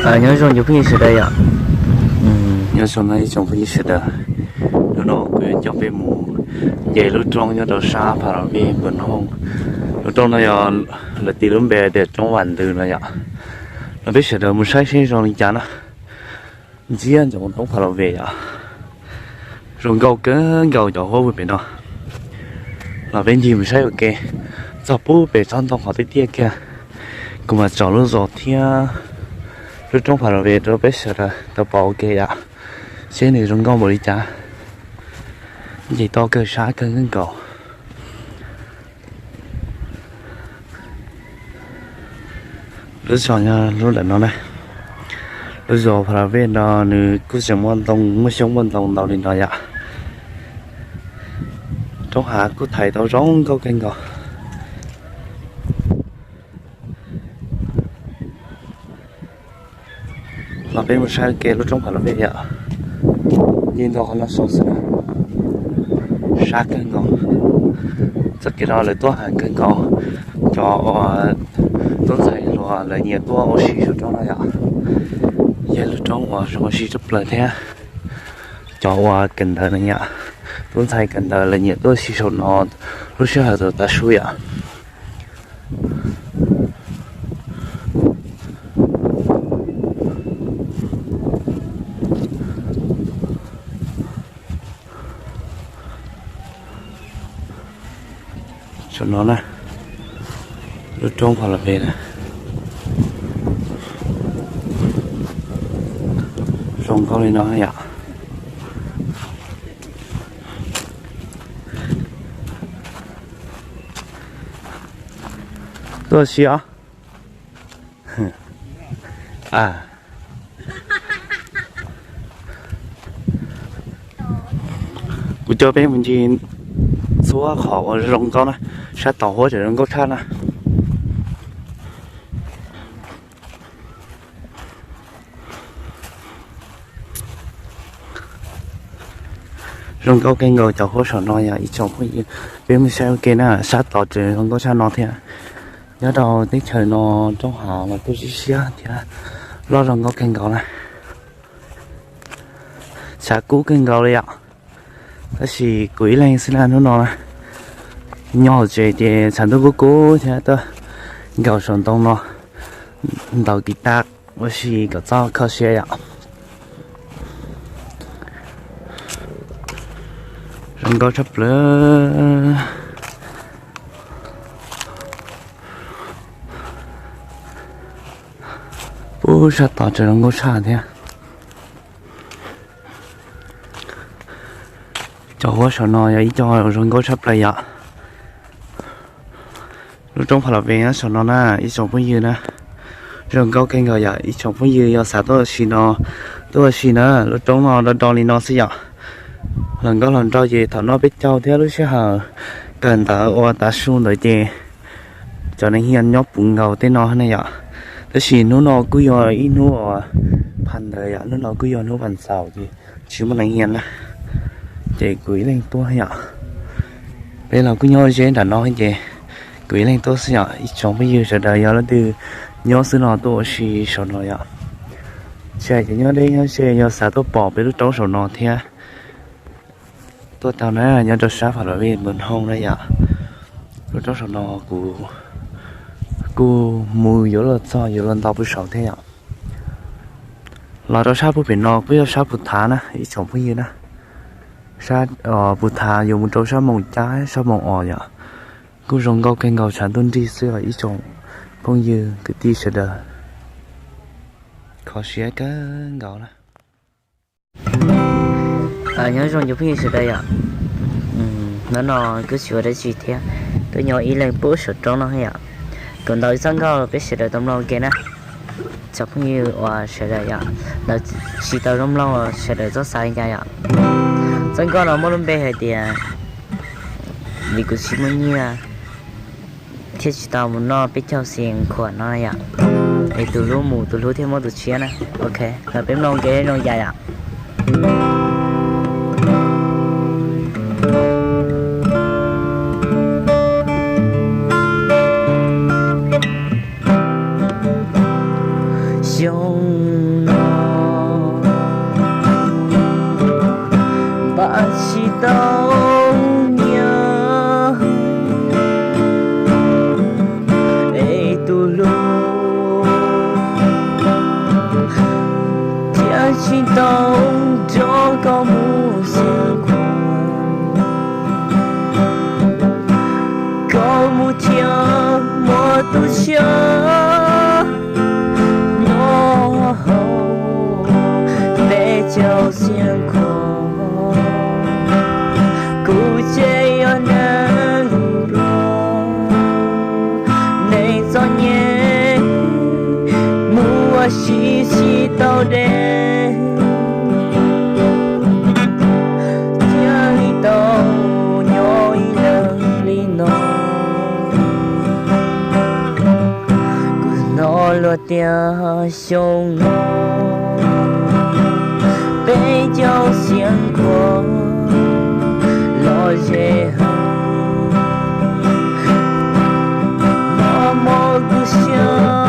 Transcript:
Nyob zoo cov phooj ywg sawv daws yom. Nyob zoo no ib tsoom phooj ywg sawv daws, hnub no kuv yuav coj peb mus nce lub roob nyob rau sab Pha Las Vej Npus Hooj. Lub roob no yog lawv tis lub npe tias roob Vam Ntws no yom. No peb sawv daws mus saib seb zoo li cas na. Ntsia ntsoov roob Pha Las Vej yom. Zoo nkauj kawg nkaus cov huab pem no. Los peb ncig mus saib ua ke, txog pub pem tsob ntoo qhov tiaj tiaj kiag, kuv mam tsom lub zos thiab lub roob Pha Las Vej rau peb sawv daws tau pom ua ke yom, seb nws zoo nkauj npaum li cas. Nce toj kawg sab kawg nkaus. Lub zos yog lub ntawm no na. Lub zos Pha Las Vej no nws kuj tseem muaj ntoo, muaj xyoob muaj ntoo ntau li no yom. Roob hav kuj thaiv tau zoo nkauj kawg nkaus. Los peb mus saib ua ke lub roob Pha Las Vej yom. Yeej ntau qhov no xwb na, sab kawg nkaus. Txoj kev no lawv tuaj heev kawg nkaus. Cov uas tub ntxhais hluas lawv nyiam tuaj ua si saum roob no yom. Yog lub roob uas zoo ua si tshaj plaws thiab. Cov uas kawm ntawv no yom, tub ntxhais kawm ntawv lawv nyiam tuaj ua si saum no lub sij hawm thaum tav su yom. Saum no na, lub roob Pha Las Vej na, zoo nkauj li no yom. Tuaj ua si os. Kuv coj peb mus ncig txhua qhov uas zoo nkauj na, sab tod huab tseem zoo nkauj tshaj na. Zoo nkauj kawg nkaus cov huab saum no yog ib tsoom phooj ywg, peb mus saib ua ke na, sab tod tseem zoo nkauj tshaj no thiab. Nyob rau teb chaws no roob hav los kuj siab siab thiab, loj zoo nkauj kawg nkaus na. Tshav kub kawg nkaus li yom. Tab sis kuv ib leeg xwb na hnub no na. Nyob hauv tsev ces tshav ntuj kub kub thiab tuaj nkaum saum ntoo no ntaus kiv tas ua si kom txhob kho siab yom. Zoo nkauj tshaj plaws. Pub sab tod tseem zoo nkauj tshaj thiab. Cov huab saum no yog ib co zoo nkauj tshaj plaws yom. Lub roob Pha Las Vej nyob saum no na ib tsoom phooj ywg na. Zoo nkauj kawg nkaus yom ib tsoom phooj ywg yog xav tuaj ua si no, tuaj ua si na, lub roob no do do li no xwb yom. Hluas nkauj hluas nraug ces thaum no peb caug thiab lub sij hawm kawm ntawv ua tav su ntawd ces cov neeg hias nyob puv nkaus tej no ne yom. Tab sis hnub no kuj yog ib hnub uas phas ntawd yom, hnub no kuj yog hnub vas xaum ces tsis muaj neeg hias na. Ces kuv ib leeg tuaj yom. Peb los kuj nyob ze nram no ces kuv ib leeg tuaj xwb yom. Ib tsoom phooj ywg sawv daws yog leej twg nyob xwb no tuaj ua si saum no yom. Tsis hais tias nyob deb nyob ze yog xav tuaj pom peb lub roob saum no thiab. Tuaj tau na, nyob rau sab Pha Las Vej Npus Hooj na yom. Lub roob saum no kuv kuj mus yuav luag txog yuav luag ntau pem saud thiab yom. Los rau sab pem no kuj yog sab Pus Thav na ib tsoom phooj ywg na. Sab Pus Thav yuav mus rau sab Moos Cab sab Moos Os yom. Kuj zoo nkauj kawg nkaus tshav ntuj nrig xwb os ib tsoom phooj ywg kwv tij sawv daws. Kho siab kawg nkaus na. Nyob zoo cov phooj ywg sawv daws yom. Hnub no kuj tsis ua dab tsi thiab, tuaj nyob ib leeg pub saum roob no yom. Kuv ntaus ib txoj nkauj peb sawv daws tau mloog ua ke na. Tsoom phooj ywg uas sawv daws yom, lawv tsis tau zoo mloog sawv daws txhob xav li cas yom. Txoj nkauj no muaj lub npe hais tias vim kuv tsis muaj nyiaj thiaj tsis tau mus noj peb caug xi khuam no yom. Es tus hlub mus tus hlub thiaj muaj tus tshiab na. Ok, los peb mloog ua ke zoo cas yom. xyoo no, npaj tsis tau nyiaj es tus hlub, thiaj tsis tau nrog koj mus xeev Khuam. Koj mus thiaj muaj tus tshiab nyob hauv peb caug xeev Khuam. Kuv ces yog neeg pluag, neeg txom nyem, mus ua si tsis tau deb, thiaj li tau nyob ib leeg li no. Kuv hnov luag tias xyoo no peb caug xeev Khuam los ze heev, no mob kuv siab.